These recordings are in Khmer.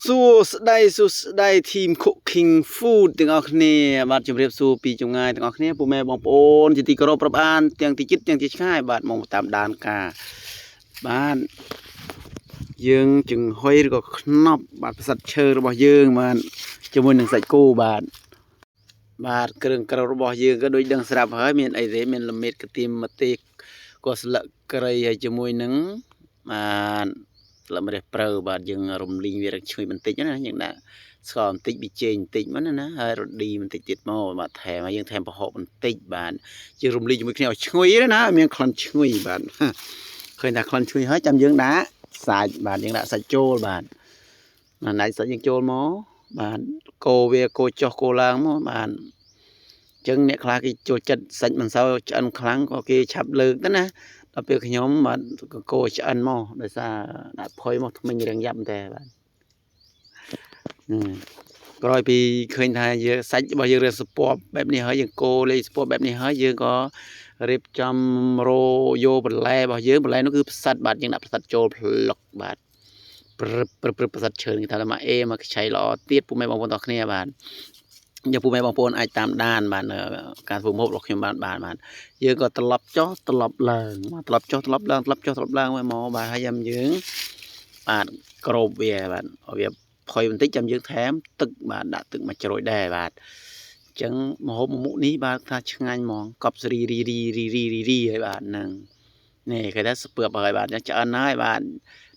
សួស្តីសួស្តី team Cooking Food ទាំងអស់គ្នាបាទជម្រាបសួរពីចម្ងាយទាំងអស់គ្នាពុកម៉ែបងប្អូនជាទីគោរពរាប់អានទាំងទីជិតទាំងទីឆ្ងាយបាទមកតាមដានការបាទយើងចង្ហុយឬក៏ខ្នប់បាទផ្សិតឈើរបស់យើងបាទជាមួយនឹងសាច់គោបាទបាទគ្រឿងក្រៅរបស់យើងក៏ដូចដឹងស្រាប់ហើយមានអីទេមានល្មៀតកាទៀមម្ទេសក៏ស្លឹកគ្រៃហើយជាមួយនឹងបាទ ស្លឹកម្រះព្រៅបាទយើងរំលីងវារឹងឈ្ងុយបន្តិចណាយើងដាក់ស្ករបន្តិចប៊ីចេងបន្តិចមកណាហើយរឌីបន្តិចទៀតមកបាទថែមហើយយើងថែមប្រហុកបន្តិចបាទយើងរំលីងជាមួយគ្នាឲ្យឈ្ងុយណាមានក្លិនឈ្ងុយបាទឃើញថាក្លិនឈ្ងុយហើយចាំយើងដាក់សាច់បាទយើងដាក់សាច់ចូលបាទណាច់សាច់យើងចូលមកបាទកូរវាកូរចុះកូរឡើងមកបាទអញ្ចឹងអ្នកខ្លះគេចូលចិត្តសាច់មិនសូវឆ្អិនខ្លាំងក៏គេឆាប់លើកទៅណា ដល់ពេលខ្ញុំបាទកោឆ្អិនមកដោយសារដាក់ផុយមកថ្មិញរាងយ៉ាប់តែបាទក្រោយពីឃើញថាយើងសាច់របស់យើងរៀងសពប់បែបនេះហើយយើងកូរលេងសពប់បែបនេះហើយយើងក៏រៀបចំរោយកបន្លែរបស់យើងបន្លែនោះគឺផ្សិតបាទយើងដាក់ផ្សិតចូលផ្លុកបាទព្រឹបព្រឹបព្រឹបផ្សិតឈើគេថាមកអេមកខ្ចីល្អទៀតពុកម៉ែបងប្អូនទាំងគ្នាបាទយកពុកម៉ែបងប្អូនអាចតាមដានបាទការធ្វើម្ហូបរបស់ខ្ញុំបានបានបាទយើងក៏ត្រឡប់ចុះត្រឡប់ឡើងបាទត្រឡប់ចុះត្រឡប់ឡើងត្រឡប់ចុះត្រឡប់ឡើងមកបាទហើយចាំយើងបាទក្របវាបាទឲ្យវាផុយបន្តិចចាំយើងថែមទឹកបាទដាក់ទឹកមកជ្រោយដែរបាទអញ្ចឹងម្ហូបមួយមុខនេះបាទថាឆ្ងាញ់ហ្មងកប់សេរីរីរីរីរីរីរីហើយបាទហ្នឹងនេះគេថាស្ពើបហើយបាទអញ្ចឹងឆ្អិនហើយបាទ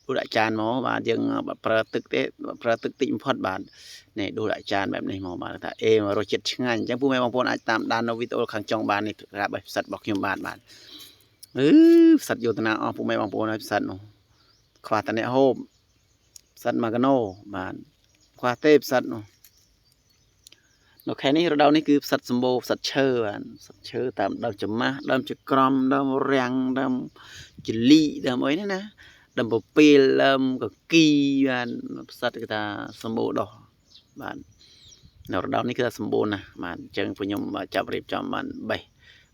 ដួសដាក់ចានមកបាទយើងប្រើទឹកទេប្រើទឹកតិចបំផុតបាទនេះដួសដាក់ចានបែបនេះមកបាទថាអេមករសជាតិឆ្ងាញ់អញ្ចឹងពូម៉ែបងប្អូនអាចតាមដាននៅវីដេអូខាងចុងបាននេះប្រាប់ឲ្យផ្សិតរបស់ខ្ញុំបាទបាទអឺផ្សិតយោតនាអស់ពូម៉ែបងប្អូនហើយផ្សិតនោះខ្វះតែអ្នកហូបផ្សិតមកកណោបាទខ្វះទេផ្សិតនោះនៅខែនេះរដូវនេះគឺផ្សិតសម្បូរផ្សិតឈើបាទផ្សិតឈើតាមដើមច្មាស់ដើមចក្រមដើមរាំងដើមចលីដើមអីហ្នឹងណាដើមពពេលដើមកគីបាទផ្សិតគេថាសម្បូរដោះបាទនៅរដូវនេះគឺថាសម្បូរណាស់បាទអញ្ចឹងពួកខ្ញុំចាប់រៀបចំបានបេះ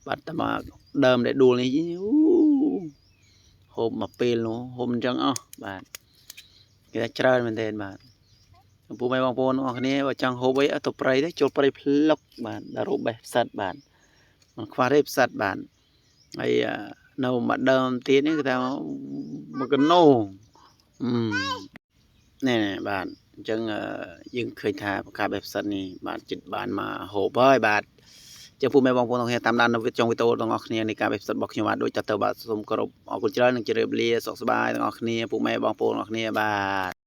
បាទតែមកដើមដែលដួលនេះអូហូបមកពេលនោះហូបអញ្ចឹងអស់បាទគេថាច្រើនមែនទែនបាទចំពោះម៉ែបងប្អូនទាំងអស់គ្នាបើចង់ហូបអីទៅព្រៃទៅចូលព្រៃផ្លុកបាទដល់រូបបេះផ្សិតបាទមិនខ្វះទេផ្សិតបាទហើយនៅមួយដើមទៀតនេះគេថាមកកណូអឺនេះបាទអញ្ចឹងយើងឃើញថាប្រការបេះផ្សិតនេះបាទចិត្តបានមកហូបហើយបាទចំពោះម៉ែបងប្អូនទាំងគ្នាតាមដាននៅវីដេអូវីដេអូទាំងអស់គ្នានៃការបេះផ្សិតរបស់ខ្ញុំបាទដូចតទៅបាទសូមគោរពអរគុណច្រើននិងជម្រាបលាសុខសប្បាយទាំងអស់គ្នាពុកម៉ែបងប្អូនទាំងអស់គ្នាបាទ។